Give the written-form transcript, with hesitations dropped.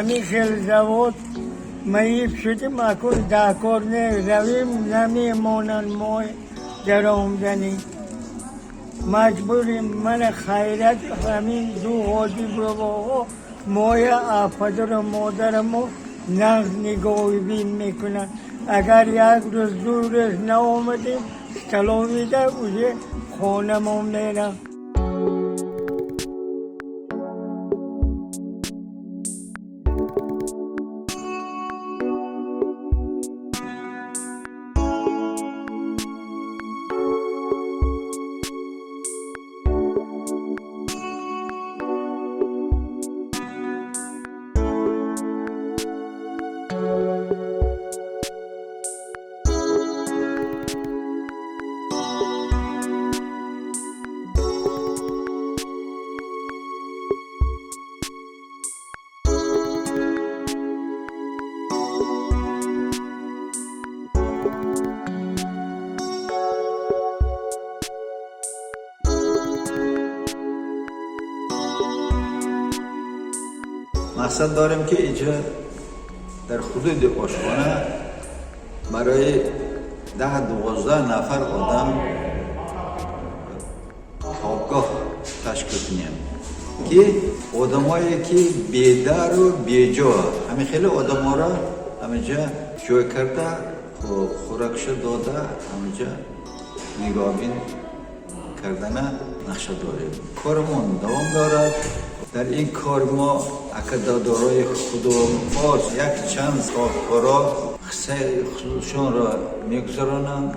Ҳамин хел завод маиб шудим, акун дар кор равим, намемонанд. Мо даромданӣ маҷбурим. Мана хайрат, ҳамин ду ҳоҷи бобоҳо моя, падару модарамо нағз нигоҳубин мекунанд. Агар як рӯз, 2 рӯз наомадем, столовыйда уже хонамон мерам. Мақсад дорем, ки инҷа дар ҳудуди ошхона барои 10-12 нафар одам хобгоҳ ташкил кунем, ки одамое, ки бедару беҷо, ҳамин хеле одаморо ҳаминҷа ҷой карда, хӯракша дода, ҳаминҷа нигоҳбин кардана нақша дорем. Корамон давом дорад. Дар ин кор мо акадодорои худу боз як чанд соҳибкоро ҳиссаи худшонро мегузаронанд.